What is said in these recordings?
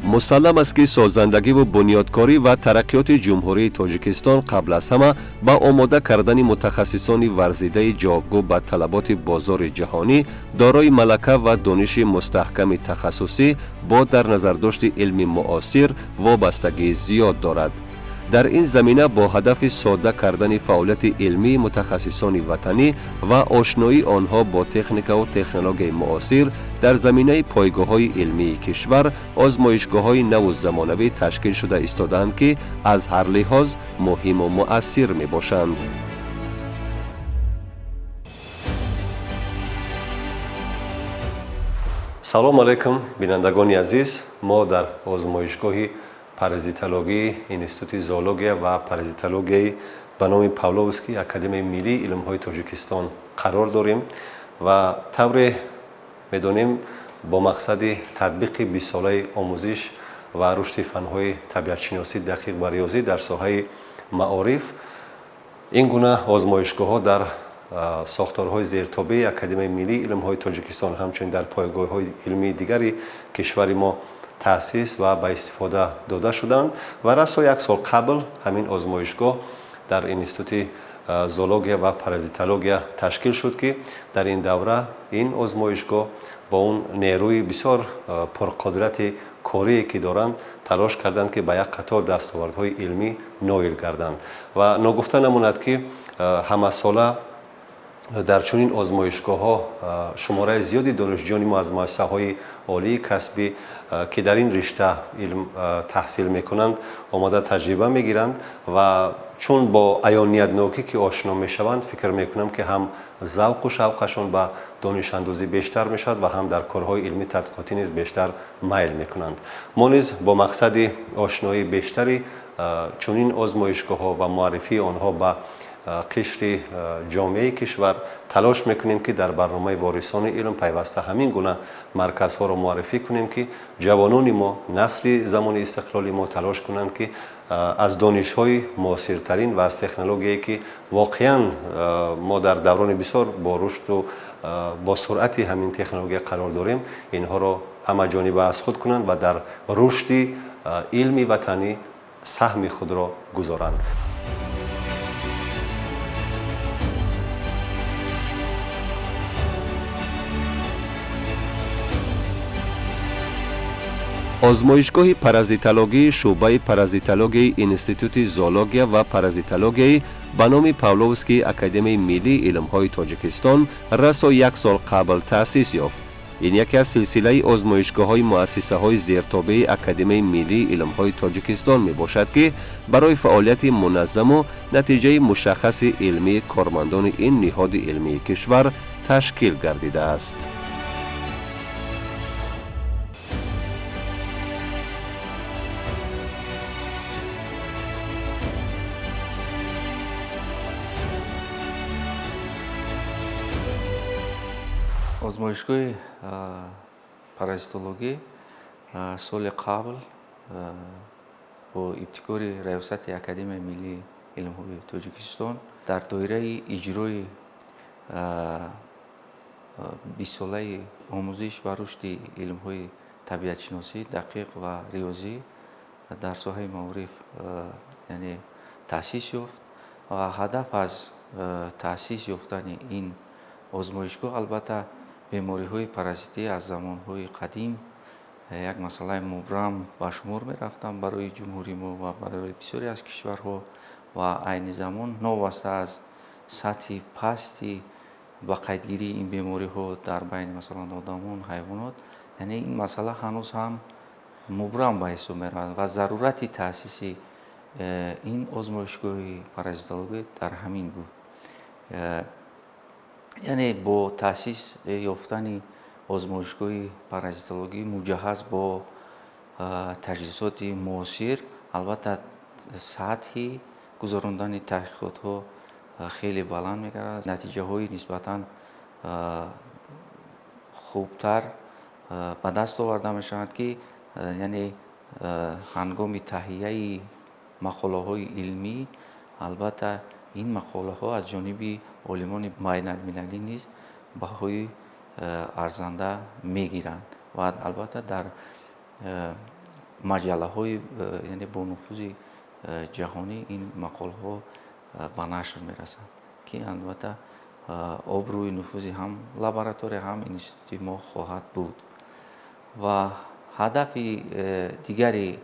Мусаллам аст, ки созандагиву бунёдкорӣ ва тараққиёти Ҷумҳурии Тоҷикистон қабл аз ҳама ба омода кардани мутахассисони варзидаи ҷавобгӯ ба талаботи бозори ҷаҳонӣ, дорои малака ва дониши мустаҳками тахассусӣ бо дар назардошти илми муосир вобастагии зиёд дорад. Дар ин замина бо ҳадафи содда кардани фаъолияти илмии мутахассисони ватанӣ ва ошноии онҳо бо техникаву технологияи муосир дар заминаи пойгоҳҳои илмии кишвар озмоишгоҳҳои наву замонавӣ ташкил шуда истодаанд, ки аз ҳар лиҳоз муҳиму муассир мебошанд. Салому алайкум, бинандагони азиз. Мо дар озмоишгоҳи паразитологии Институти зоология ва паразитологияи ба номи Павловский Академияи миллии илмҳои Тоҷикистон қарор дорем ва тавре медонем, бо мақсади татбиқи бистсолаи омӯзиш ва рушди фанҳои табиатшиносӣ, дақиқ ва риёзӣ дар соҳаи маориф ин гуна озмоишгоҳҳо дар сохторҳои зертобеи Академияи миллии илмҳои Тоҷикистон, ҳамчунин дар пойгоҳҳои илмии дигари кишвари мо таъсис ва ба истифода дода шуданд. Ва расо як сол қабл ҳамин озмоишгоҳ дар Институти зоология ва паразитология ташкил шуд, ки дар ин давра ин озмоишгоҳ бо он нерӯи бисёр пурқудрати корие, ки доранд, талош карданд, ки ба як қатор дастовардҳои илмӣ ноил гарданд. Ва ногуфта намонад, ки ҳамасола дар чунин озмоишгоҳҳо шумораи зиёди донишҷӯёни мо аз муассисаҳои олии касбӣ, ки дар ин ришта илм таҳсил мекунанд, омода таҷриба мегиранд ва чун бо аёниятнокӣ ки ошно мешаванд, фикр мекунам, ки ҳам завқу шавқашон ба донишандӯзӣ бештар мешавад ва ҳам дар корҳои илмӣ тадқиқотӣ низ бештар майл мекунанд. Мо низ бо мақсади ошноии бештари чунин озмоишгоҳҳо ва муаррифии онҳо ба қишри ҷомеаи кишвар талош мекунем, ки дар барномаи «Ворисони илм» пайваста ҳамин гуна марказҳоро муаррифӣ кунем, ки ҷавонони мо, насли замони истиқлоли мо талош кунанд, ки аз донишҳои муосиртарин ва аз технологияе, ки воқеан мо дар даврони бисёр бо рушду бо суръати ҳамин технология қарор дорем, инҳоро ҳамаҷониба аз худ кунанд ва дар рушди илми ватанӣ саҳми худро гузоранд. Озмоишгоҳи паразитологии шӯъбаи паразитологияи Институти зоология ва паразитологияи ба номи Павловский Академияи миллии илмҳои Тоҷикистон расо як сол қабл таъсис ёфт. Ин яке аз силсилаи озмоишгоҳҳои муассисаҳои зертобеи Академияи миллии илмҳои Тоҷикистон мебошад, ки барои фаъолияти муназзаму натиҷаи мушаххаси илмии кормандони ин ниҳоди илмии кишвар ташкил гардидааст. Озмоишгоҳи паразитологӣ соли қабл бо ибтикори Раёсати Академияи миллии илмҳои Тоҷикистон дар доираи иҷрои бистсолаи омӯзиш ва рушди илмҳои табиатшиносӣ, дақиқ ва риёзӣ дар соҳаи маориф, яъне таъсис ёфт. Ва ҳадаф аз таъсис ёфтани ин озмоишгоҳ, албатта, бемориҳои паразитӣ аз замонҳои қадим як масъалаи мубрам ба шумор мерафтанд барои ҷумҳурии мо ва барои бисёре аз кишварҳо. Ва айни замон, новобаста аз сатҳи пасти ба қайдгирии ин бемориҳо дар байни, масалан, одамон, ҳайвонот, яъне ин масъала ҳанӯз ҳам мубрам ба ҳисоб меравад ва зарурати таъсиси ин озмоишгоҳи паразитологӣ дар ҳамин буд. Яъне бо таъсис ёфтани озмоишгоҳи паразитологӣ, муҷаҳҳаз бо таҷҳизоти муосир, албатта, сатҳи гузарондани таҳқиқотҳо хеле баланд мегардад, натиҷаҳои нисбатан хубтар ба даст оварда мешаванд, ки яъне ҳангоми таҳияи мақолаҳои илмӣ, албатта, ин мақолаҳо аз ҷониби олимони байналмилалӣ низ баҳои арзанда мегиранд ва албатта дар Маҷаллаҳои, яъне бонуфузи ҷаҳонӣ ин мақолаҳо ба нашр мерасанд, ки албатта обрӯи нуфузи ҳам лаборатория, ҳам институти мо хоҳад буд. Ва ҳадафи дигари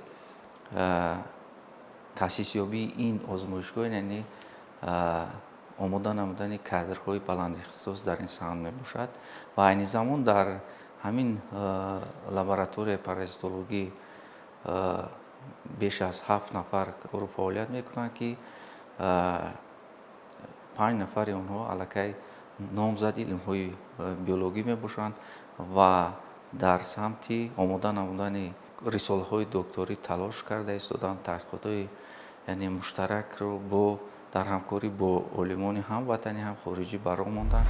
таъсисёбии ин озмоишгоҳ, яъне омода намудани кадрҳои баландихтисос дар ин самт мебошад. Ва айни замон дар ҳамин лабораторияи паразитологӣ беш аз 7 нафар кору фаъолият мекунанд, ки 5 нафари онҳо аллакай номзади илмҳои биологӣ мебошанд ва дар самти омода намудани рисолаҳои докторӣ талош карда истоданд, таҳқиқотҳои, яъне муштаракро дар ҳамкорӣ бо олимони ҳам ватанӣ, ҳам хориҷӣ ба роҳ монданд.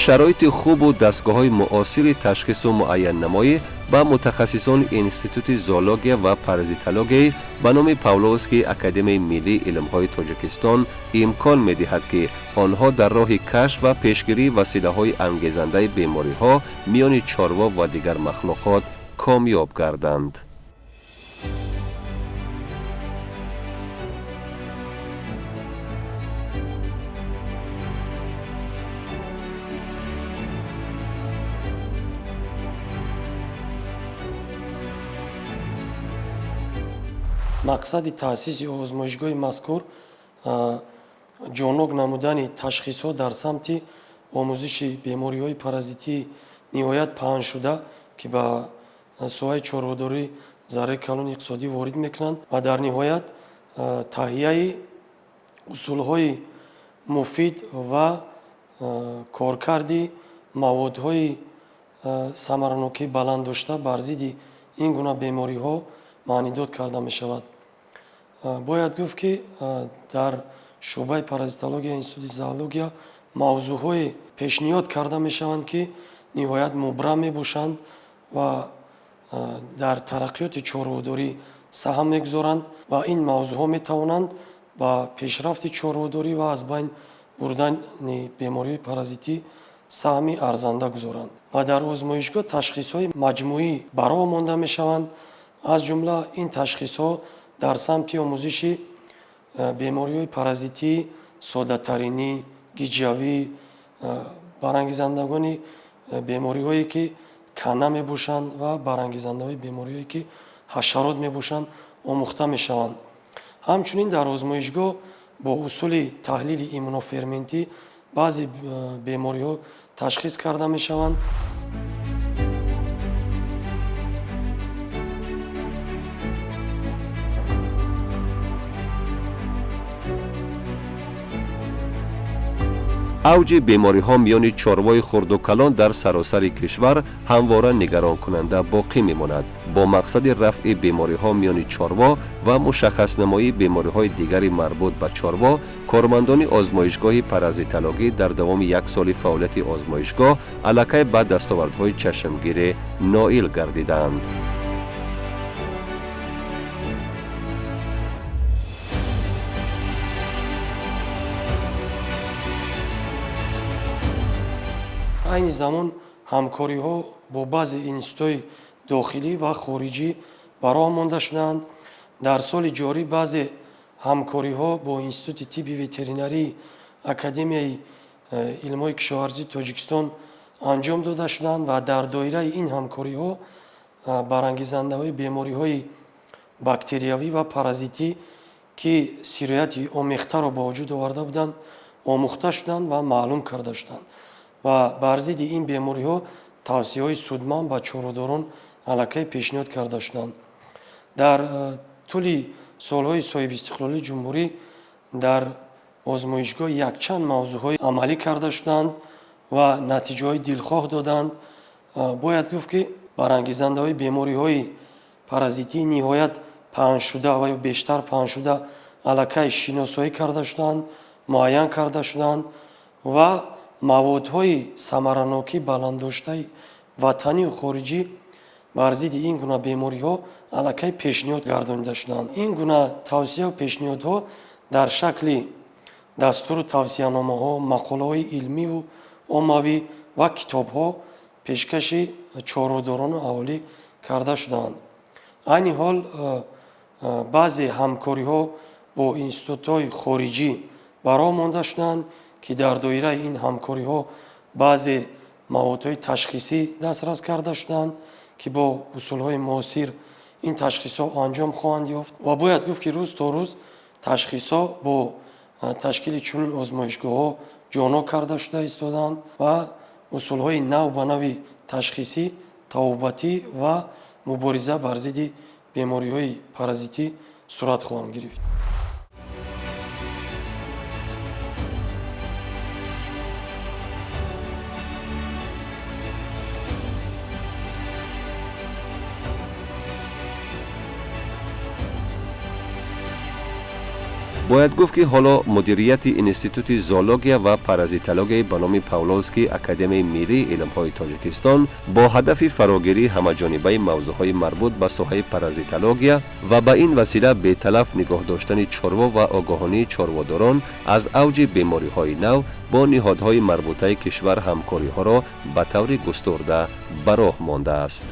Шароити хубу дастгоҳҳои муосири ташхису муайяннамоӣ ба мутахассисони Институти зоология ва паразитологияи ба номи Павловский Академияи миллии илмҳои Тоҷикистон имкон медиҳад, ки онҳо дар роҳи кашф ва пешгирии василаҳои ангезандаи бемориҳо миёни чорво ва дигар махлуқот комёб гарданд. Мақсади таъсиси озмоишгоҳи мазкур ҷонок намудани ташхисҳо дар самти омӯзиши бемориҳои паразитии ниҳоят паҳншуда, ки ба соҳаи чорводорӣ зарраи калони иқтисодӣ ворид мекунанд, ва дар ниҳоят таҳияи усулҳои муфид ва коркарди маводҳои самаранокӣ баланд дошта бар зидди ин гуна бемориҳо маънидод карда мешавад. Бояд гуфт, ки дар шӯъбаи паразитология Институти зоология мавзӯъҳое пешниҳод карда мешаванд, ки ниҳоят мубрам мебошанд ва дар тараққиёти чорводорӣ саҳм мегузоранд ва ин мавзӯъҳо метавонанд ба пешрафти чорводорӣ ва аз байн бурдани бемориҳои паразитӣ саҳми арзанда гузоранд. Ва дар озмоишгоҳ ташхисҳои маҷмӯӣ ба роҳ монда мешаванд. Аз ҷумла ин ташхисҳо дар самти омӯзиши бемориҳои паразитӣ, содатаринӣ, гиҷавӣ, барангезандагони бемориҳое ки кана мебошанд ва барангезандаҳои бемориҳое ки ҳашарот мебошанд омӯхта мешаванд. Ҳамчунин дар озмоишгоҳ бо усули таҳлили иммуноферментӣ баъзе бемориҳо ташхис карда мешаванд. Авҷи бемориҳо миёни чорвои хурду калон дар саросари кишвар ҳамвора нигаронкунанда боқӣ мемонад. Бо мақсади рафъи бемориҳо миёни чорво ва мушаххаснамоии бемориҳои дигари марбут ба чорво, кормандони озмоишгоҳи паразитологӣ дар давоми як соли фаъолияти озмоишгоҳ аллакай ба дастовардҳои чашмгире ноил гардидаанд. Айни замон ҳамкориҳо бо баъзе институтҳои дохилӣ ва хориҷӣ ба роҳ монда шудаанд. Дар соли ҷорӣ баъзе ҳамкориҳо бо Институти тибби ветеринарии Академияи илмҳои кишоварзии Тоҷикистон анҷом дода шуданд ва дар доираи ин ҳамкориҳо барангезандаҳои бемориҳои бактериявӣ ва паразитӣ, ки сирояти омехтаро ба вуҷуд оварда буданд, омӯхта шуданд ва маълум карда шуданд. Ва бар зидди ин бемориҳо тавсияҳои судманд ба чорводорон аллакай пешниҳод карда шуданд. Дар тӯли солҳои соҳибистиқлолии ҷумҳурӣ дар озмоишгоҳ якчанд мавзӯъҳои амалӣ карда шуданд ва натиҷаҳои дилхоҳ доданд. Бояд гуфт, ки барангезандаҳои бемориҳои паразитӣ ниҳоят паҳншуда ва ё бештар паҳншуда аллакай шиносоӣ карда шуданд, муайян карда шуданд ва маводҳои самаранокӣ баланддоштаи ватанию хориҷӣ бар зидди ин гуна бемориҳо аллакай пешниҳод гардонида шуданд. Ин гуна тавсияу пешниҳодҳо Дар шакли дастуру тавсияномаҳо, мақолаҳои илмиву оммавӣ ва китобҳо пешкаши чорводорону аҳолӣ карда шудаанд. Айни ҳол баъзе ҳамкориҳо бо институтҳои хориҷӣ ба роҳ монда шудаанд, ки дар доираи ин ҳамкориҳо баъзе маводҳои ташхисӣ дастрас карда шудаанд, ки бо усулҳои муосир ин ташхисҳо анҷом хоҳанд ёфт. Ва бояд гуфт, ки рӯз то рӯз ташхисҳо бо ташкили чунин озмоишгоҳҳо ҷонок карда шуда истодаанд ва усулҳои нав ба нави ташхисӣ, табобатӣ ва мубориза бар зидди бемориҳои паразитӣ сурат хоҳанд гирифт. Бояд гуфт, ки ҳоло мудирияти Институти зоология ва паразитологияи ба номи Павловский Академияи миллии илмҳои Тоҷикистон бо ҳадафи фарогирии ҳамаҷонибаи мавзӯъҳои марбут ба соҳаи паразитология ва ба ин васила беталаф нигоҳ доштани чорво ва огоҳонии чорводорон аз авҷи бемориҳои нав бо ниҳодҳои марбутаи кишвар ҳамкориҳоро ба таври густурда ба роҳ мондааст.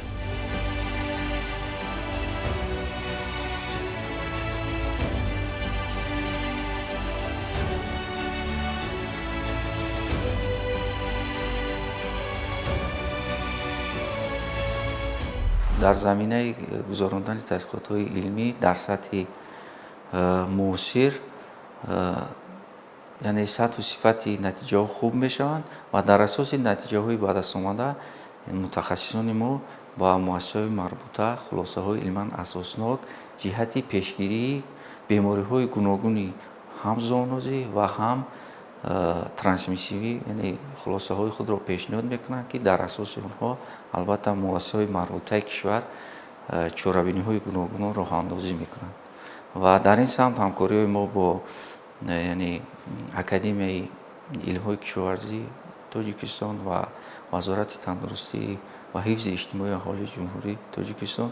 Дар заминаи гузарондани тадқиқотҳои илмӣ дар сатҳи муосир, яъне сатҳу сифати натиҷаҳо хуб мешаванд ва дар асоси натиҷаҳои ба даст омада мутахассисони мо ба муассисаҳои марбута хулосаҳои илман асоснок ҷиҳати пешгирии бемориҳои гуногуни ҳам зоонозӣ ва ҳам трансмиссивӣ, яъне хулосаҳои худро пешниҳод мекунанд, ки дар асоси онҳо албатта муассисаҳои марбутаи кишвар чорабиниҳои гуногунро роҳандозӣ мекунанд. Ва дар ин самт ҳамкориҳои мо бо яъне Академияи илмҳои кишоварзии Тоҷикистон ва Вазорати тандурустӣ ва ҳифзи иҷтимоии аҳолии Ҷумҳурии Тоҷикистон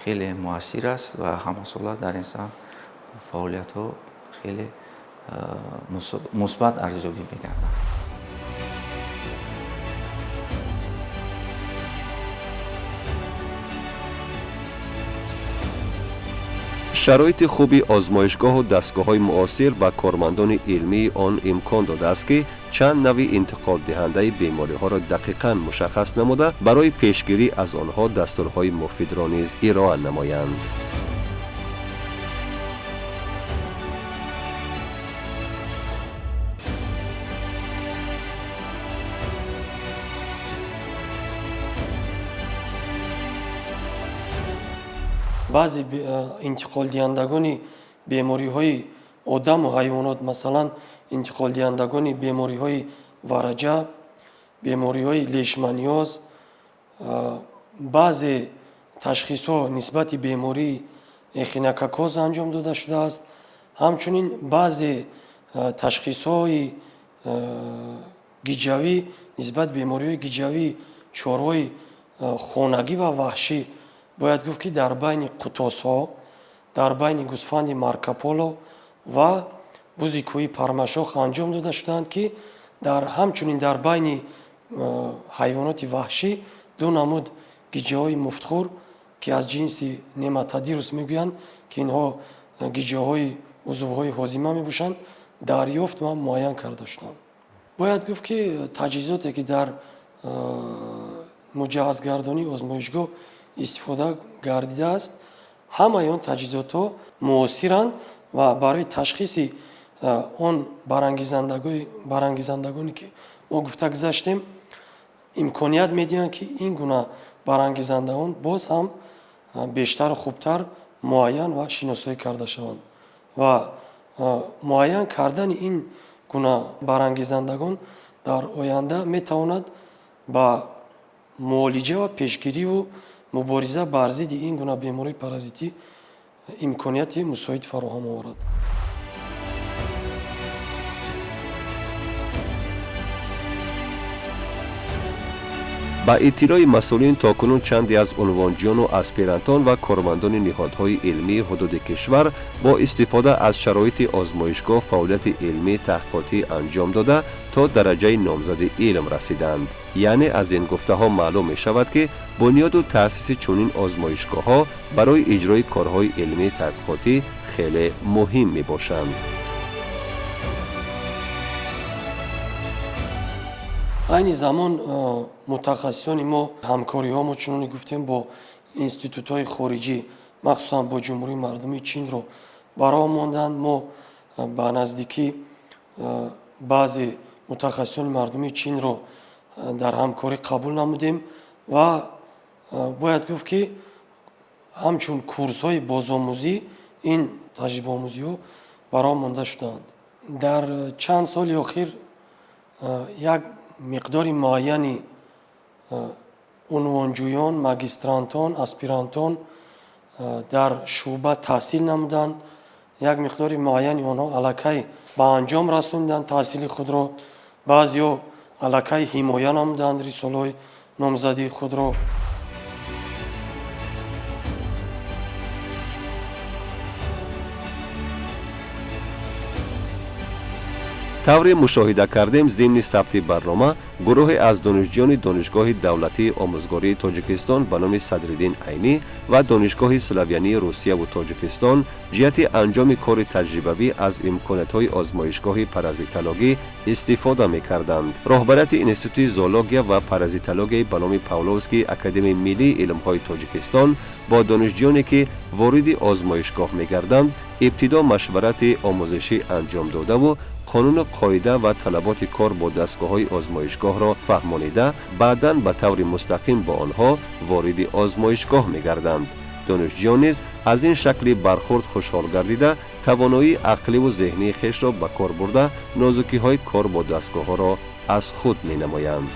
хеле муассир аст ва ҳамасола дар ин самт фаъолиятҳо хеле мусбат арзёбӣ мегарданд. Шароити хуби озмоишгоҳу дастгоҳҳои муосир ба кормандони илмии он имкон додааст, ки чанд нави интиқолдиҳандаи бемориҳоро дақиқан мушаххас намуда, барои пешгирӣ аз онҳо дастурҳои муфидро низ ироа намоянд. Баъзе интиқолдиҳандагони бемориҳои одаму ҳайвонот, масалан интиқолдиҳандагони бемориҳои вараҷа, бемориҳои лейшманиоз, баъзе ташхисҳо нисбати бемории эхинококкоз анҷом дода шудааст. Ҳамчунин баъзе ташхисҳои гиҷавӣ нисбат бемориҳои гиҷавии чорвои хонагӣ ва ваҳшӣ бояд гуфт, ки дар байни қутосҳо, дар байни гӯсфанди Маркополо ва бузи кӯҳи пармашох анҷом дода шудаанд, ки ҳамчунин дар байни ҳайвоноти ваҳшӣ ду намуд гиҷаҳои муфтхӯр, ки аз ҷинси нематодирус мегӯянд, ки инҳо гиҷаҳои узвҳои ҳозима мебошанд, дарёфт ва муайян карда шуданд. Бояд гуфт, ки таҷҳизоте, ки дар муҷаҳҳазгардонии озмоишгоҳ истифода гардидааст, ҳамаи он таҷҳизотҳо муосиранд ва барои ташхиси он барангезандагоне, ки мо гуфта гузаштем, имконият медиҳанд, ки ин гуна барангезандагон боз ҳам бештару хубтар муайян ва шиносоӣ карда шаванд ва муайян кардани ин гуна барангезандагон дар оянда метавонад ба муолиҷа ва пешгириву мубориза бар зидди ин гуна бемории паразитӣ имконияти мусоид фароҳам оварад. Ба иттилои масъулин то кунун чанде аз унвонҷиёну аспирантон ва кормандони ниҳодҳои илмии ҳудуди кишвар бо истифода аз шароити озмоишгоҳ фаъолияти илмии таҳқиқотӣ анҷом дода то дараҷаи номзади илм расиданд. Яъне аз ин гуфтаҳо маълум мешавад, ки бунёду таъсиси чунин озмоишгоҳҳо барои иҷрои корҳои илмии таҳқиқотӣ хеле муҳим мебошанд. Айни замон мутахассисони мо ҳамкориҳо мо чуноне гуфтем бо институтҳои хориҷӣ, махсусан бо Ҷумҳурии Мардумии Чинро ба роҳ монданд. Мо ба наздикӣ баъзе мутахассисони мардумии Чинро дар ҳамкорӣ қабул намудем ва бояд гуфт, ки ҳамчун курсҳои бозомӯзӣ ин таҷрибаомӯзиҳо ба роҳ монда шудаанд. Дар чанд соли охир як миқдори муайяни унвонҷӯён, магистрантон, аспирантон дар шӯъба таҳсил намуданд. Як миқдори муайяни онҳо аллакай ба анҷом расонданд таҳсили худро, баъзеҳо аллакай ҳимоя намуданд рисолаҳои номзадии худро. Тавре мушоҳида кардем, зимни сабти барнома гурӯҳе аз донишҷӯёни Донишгоҳи давлатии омӯзгории Тоҷикистон ба номи Садриддин Айнӣ ва Донишгоҳи славянии Русияву Тоҷикистон ҷиҳати анҷоми кори таҷрибавӣ аз имкониятҳои озмоишгоҳи паразитологӣ истифода мекарданд. Роҳбарияти Институти зоология ва паразитологияи ба номи Павловский Академияи миллии илмҳои Тоҷикистон бо донишҷӯёне, ки вориди озмоишгоҳ мегарданд, ибтидо машварати омӯзишӣ анҷом додаву қонуну қоида ва талаботи кор бо дастгоҳҳои озмоишгоҳро фаҳмонида, баъдан ба таври мустақим бо онҳо вориди озмоишгоҳ мегарданд. Донишҷӯён низ аз ин шакли бархурд хушҳол гардида, тавоноии ақливу зеҳнии хешро ба кор бурда, нозукиҳои кор бо дастгоҳҳоро аз худ менамоянд.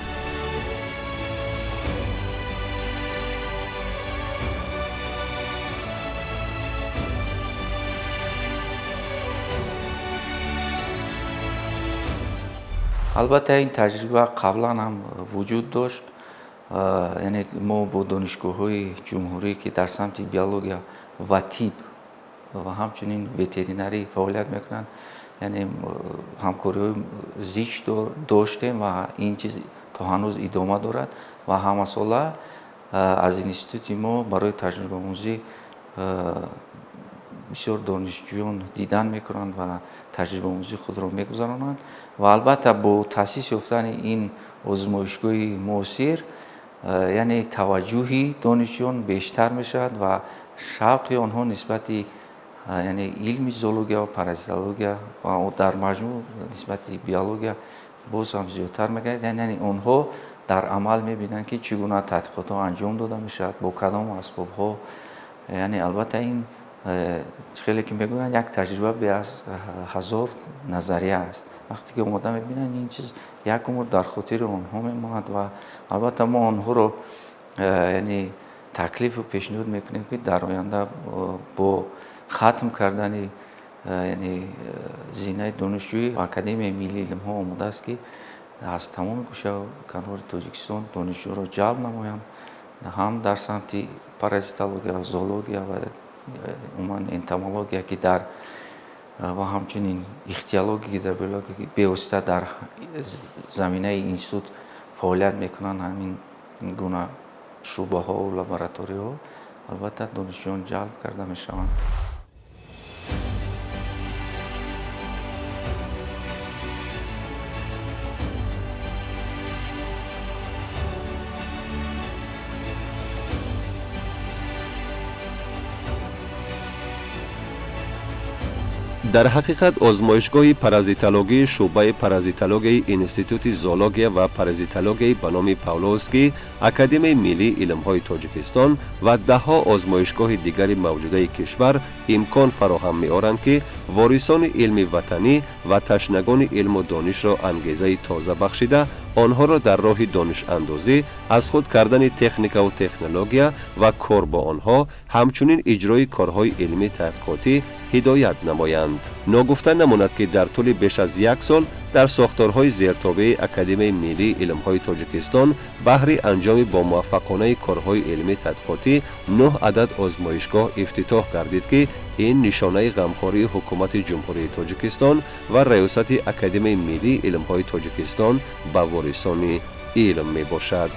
Албатта, ин таҷриба қаблан ҳам вуҷуд дошт. Яъне мо бо донишгоҳҳои ҷумҳурӣ, ки дар самти биология ва тиб ва ҳамчунин ветеринарӣ фаъолият мекунанд, яъне ҳамкориҳои зич доштем ва ин чиз то ҳанӯз идома дорад ва ҳамасола аз институти мо барои таҷрибаомӯзӣ бисёр донишҷӯён дидан мекунанд ва таҷрибаомӯзии худро мегузаронанд. Ва албатта бо таъсис ёфтани ин озмоишгоҳи муосир, яъне таваҷҷӯҳи донишҷӯён бештар мешавад ва шавқи онҳо нисбати яъне илми зоология ва паразитология ва дар маҷмӯъ нисбати биология боз ҳам зиёдтар мегардад. Яъне онҳо дар амал мебинанд, ки чӣ гуна таҳқиқотҳо анҷом дода мешавад, бо кадом асбобҳо. Яъне албатта ин хеле ки мегӯянд, як таҷриба бе аз ҳазор назария аст. Вақте ки омода мебинанд, ин чиз як умр дар хотири онҳо мемонад ва албатта мо онҳоро яъне таклифу пешниҳод мекунем, ки дар оянда бо хатм кардани яъне зинаи донишҷӯӣ Академияи миллии илмҳо омода аст, ки аз тамоми гӯшаву канори Тоҷикистон донишҷӯро ҷалб намоянд, ҳам дар самти паразитология, зоология ва умуман энтомология, ки дар ва ҳамчунин ихтиология, гидробиология, ки бевосита дар заминаи институт фаъолият мекунанд. Ҳамин гуна шӯъбаҳову лабораторияҳо албатта донишҷӯён ҷалб карда мешаванд. Дар ҳақиқат озмоишгоҳи паразитологии шӯъбаи паразитологияи Институти зоология ва паразитологияи ба номи Павловский Академияи миллии илмҳои Тоҷикистон ва даҳҳо озмоишгоҳи дигари мавҷудаи кишвар имкон фароҳам меоранд, ки ворисони илми ватанӣ ва ташнагони илму донишро ангезаи тоза бахшида, онҳоро дар роҳи донишандозӣ, аз худ кардани техникаву технология ва кор бо онҳо, ҳамчунин иҷрои корҳои илмӣ таҳқиқотӣ ҳидоят намоянд. Ногуфта намонад, ки дар тӯли беш аз як сол Дар сохторҳои зертобеи Академияи миллии илмҳои Тоҷикистон баҳри анҷоми бомуваффақонаи корҳои илмӣ тадқиқотӣ 9 адад озмоишгоҳ ифтитоҳ гардид, ки ин нишонаи ғамхории Ҳукумати Ҷумҳурии Тоҷикистон ва Раёсати Академияи миллии илмҳои Тоҷикистон ба ворисони илм мебошад.